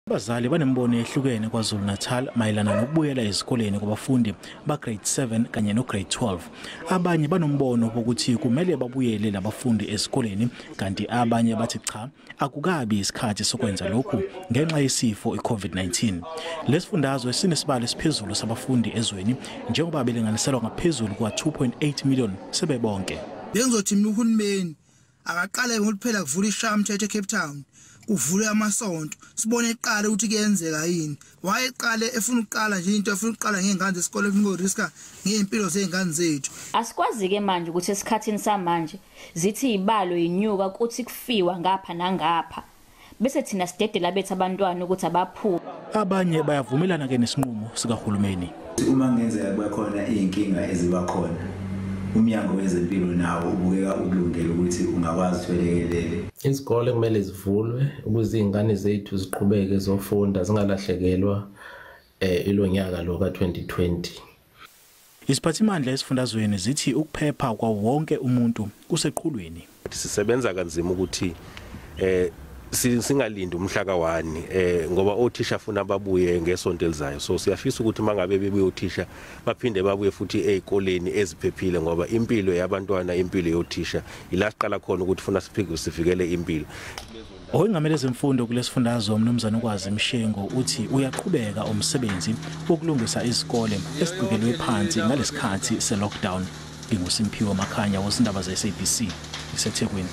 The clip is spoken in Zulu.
Abazali banembono ehlukene KwaZulu-Natal mayelana nokubuyela ezikoleni kwabafundi ba-grade 7 kanye no-grade 12. Abanye banombono wokuthi kumele babuyele labafundi ezikoleni, kanti abanye bathi cha, akukabi isikhathi sokwenza lokhu ngenxa yesifo i-COVID-19. Lesifundazwe sinesibalo esiphezulu sabafundi ezweni, njengoba belinganiselwa ngaphezulu kwa-2.8 million sebebonke. Bengizothi mina uhulumeni akaqale ngokuphela kuvula ishamthetho eCape Town, kuvulwe amasonto, sibone eqale ukuthi kuyenzeka yini. Wayeqale efuna ukuqala nje into, efuna ukuqala ngey'ngane zesikole, efuna ukuriska ngey'mpilo zey'ngane zethu. Asikwazi-ke manje ukuthi esikhathini samanje zithi ibalo inyuka kuthi kufiwa ngapha nangapha, bese thina sidedela bethu abantwana ukuthi abaphume. Abanye bayavumelana ke nesinqumo sikahulumeni. Uma kungenzeka kuba khona iy'nkinga eziba khona, umnyango wezempilo nawo ubukeka ukulungela ukuthi ungakwazi uthwelekelele. Izikole kumele zivulwe ukuze iy'ngane zethu ziqhubeke zofunda, zingalahlekelwa ilonyaka lo ka-2020. Isiphathimandla esifundazweni zithi ukuphepha kwa wonke umuntu kuseqhulwini. Sisebenza kanzima ukuthi singalindi umhla ka-1, ngoba othisha funa babuye ngesonto elizayo, so siyafisa ukuthi mangabe bebuye othisha baphinde babuye futhi ezikoleni eziphephile, ngoba impilo yabantwana, impilo yothisha, ila siqala khona ukuthi funa sifikele impilo. Owengamele ezemfundo kulesifundazwe, umnumzane uKwazi Mshengo, uthi uyaqhubeka umsebenzi wokulungisa izikole esiqikelwe phansi ngalesikhathi se-lockdown. NginguSimphiwe Makhanya wezindaba ze-SABC, iseThekwini.